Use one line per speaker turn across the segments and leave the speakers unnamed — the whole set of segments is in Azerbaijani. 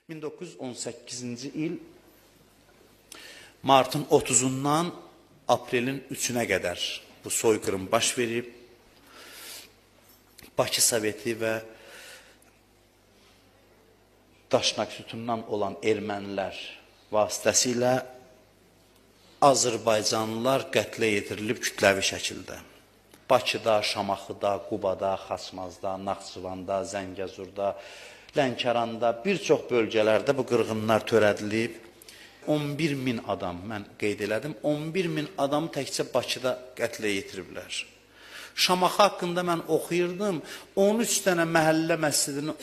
1918-ci il martın 30-undan aprelin 3-ünə qədər bu soyqırım baş verib. Bakı Soveti və Daşnak sütundan olan ermənilər vasitəsilə Azərbaycanlılar qətlə yetirilib kütləvi şəkildə. Bakıda, Şamaxıda, Qubada, Xaçmazda, Naxçıvanda, Zəngəzurda, Lənkəranda bir çox bölgələrdə bu qırğınlar törədilib. 11 min adam, mən qeyd elədim, 11 min adamı təkcə Bakıda qətlə yetiriblər. Şamaxı haqqında mən oxuyurdım, 13 dənə məhəllə məscidini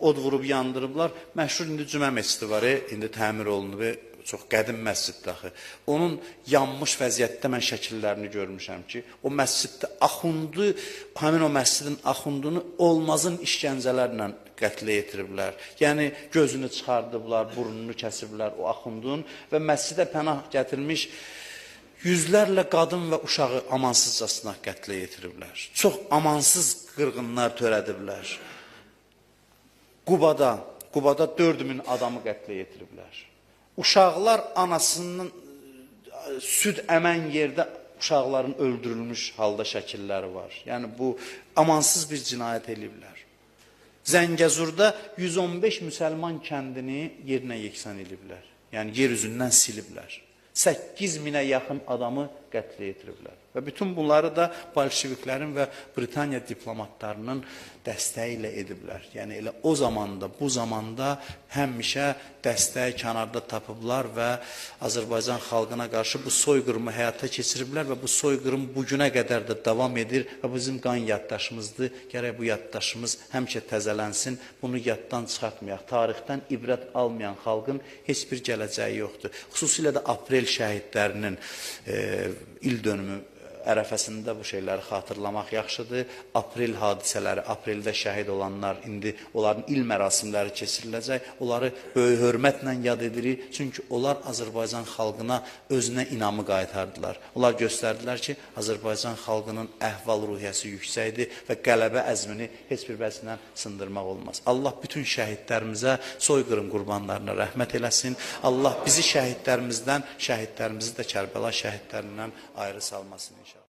od vurub yandırıblar. Məşhur indi Cümə məscidi var, indi təmir olunub, çox qədim məsciddir axı. Onun yanmış vəziyyətdə mən şəkillərini görmüşəm ki, o məsciddə axundu, həmin o məscidin axundunu olmazın işgəncələrlə qətlə yetiriblər. Yəni gözünü çıxardıblar, burnunu kəsiblər o axundun və məscidə pənah gətirmiş yüzlərlə qadın və uşağı amansızcasına qətlə yetiriblər. Çox amansız qırğınlar törədiblər. Qubada 4000 adamı qətlə yetiriblər. Uşaqlar anasının süd əmən yerdə uşaqların öldürülmüş halda şəkilləri var. Yəni bu amansız bir cinayət eləyiblər. Zəngəzurda 115 müsəlman kəndini yerinə yeksan eləyiblər. Yəni yer üzündən siliblər. 8 minə yaxın adamı qətlə yetiriblər. Və bütün bunları da bolşeviklərin və Britaniya diplomatlarının dəstəyi ilə ediblər. Yəni elə o zamanda, bu zamanda həmişə dəstəyi kənarda tapıblar və Azərbaycan xalqına qarşı bu soyqırımı həyata keçiriblər və bu soyqırım bu günə qədər də davam edir və bizim qan yaddaşımızdır. Gərək bu yaddaşımız həmişə təzələnsin, bunu yaddan çıxartmayaq. Tarixdən ibrət almayan xalqın heç bir gələcəyi yoxdur. Xüsusilə də aprel şəhidlərinin il dönümü ərəfəsində bu şeyləri xatırlamaq yaxşıdır. Aprel hadisələri, apreldə şəhid olanlar, indi onların il mərasimləri keçiriləcək. Onları böyük hörmətlə yad edirik. Çünki onlar Azərbaycan xalqına özünə inamı qaytardılar. Onlar göstərdilər ki, Azərbaycan xalqının əhval-ruhiyyəsi yüksəkdir və qələbə əzmini heç bir vəzlə sındırmaq olmaz. Allah bütün şəhidlərimizə, soyqırım qurbanlarına rəhmət eləsin. Allah bizi şəhidlərimizdən, şəhidlərimizi də Kərbəla şəhidlərindən ayrı salmasın inşallah.